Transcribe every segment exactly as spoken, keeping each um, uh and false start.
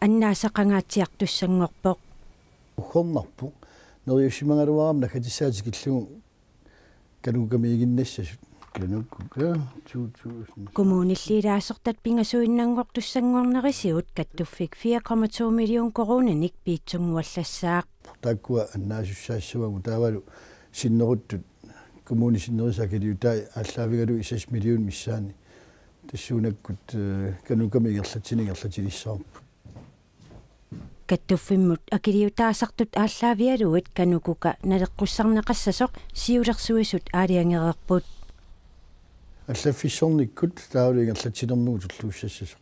annaasaqangaatsiartussanngorpoq. Uggornarpoq. Neriussimagaluarama naggatissaat tikillugu KANUKOKA-miiginnassasut. KANUKOKA to tusind. Kommunilli ilaasortat pingasuinnanngortussanngornerisigut kattuffik fire komma to million koruuninik piitsunnguallassaaq. Taakkua annaasussaassavarput taavalu sinneruttut kommunit sinnerisa akiliutai aallaavigalugu seks million missaani. Tassuunakkut eh, KANUKOKA-mi ingerlatsineq ingerlatilissavarput. Kattuffimmut akiliutaasartut aallaavigalugit KANUKOKA naleqqussarneqassasoq siulersuisut aalajangereerput. Allaffissornikkut taavalu ingerlatsinermigut tulluussassasoq.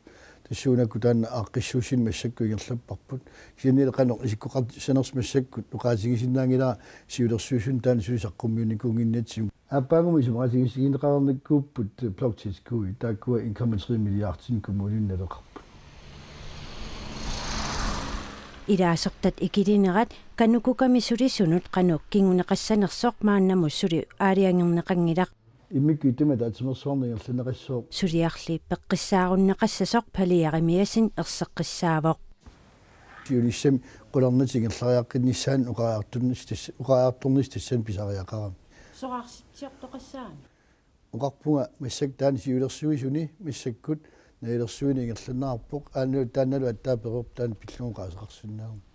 Tassuunakkut taanna aaqqissuussineq massakkut ingerlapparput. Kisiannili qanoq isikkoqartissanersoq massakkut oqaatigisinnaanngilara siulersuisuni taanna suli saqqummiunnikuunnginnatsigu. Aappaagumut isumaqatigiissigineqareernikuupput bloktilskud taakkua en komma tre milliardinik kommunini naleqarput. Ilaasortat ikilinerat KANUKOKA-mi sulisunut qanoq kinguneqassanersoq maannamut suli aalajangerneqanngilaq. Immikkut ittumik ataatsimeersuarneq ingerlanneqassooq. Suliarli peqqissaarunneqassasoq Pali Jerimiassen erseqqissaavoq. Siunissami qularnatik ingerlariaqqinnissaannut oqariartornis-, oqariartornissaq tassani pisariaqarami. Soraarsitsiortoqassaanut. Oqarpunga massakkut taanna siulersuisuni massakkut nalilersuineq ingerlanneqarpoq aanalu taannalu attaveqarpoq taanna pillugu oqaaseqarsinnaammat.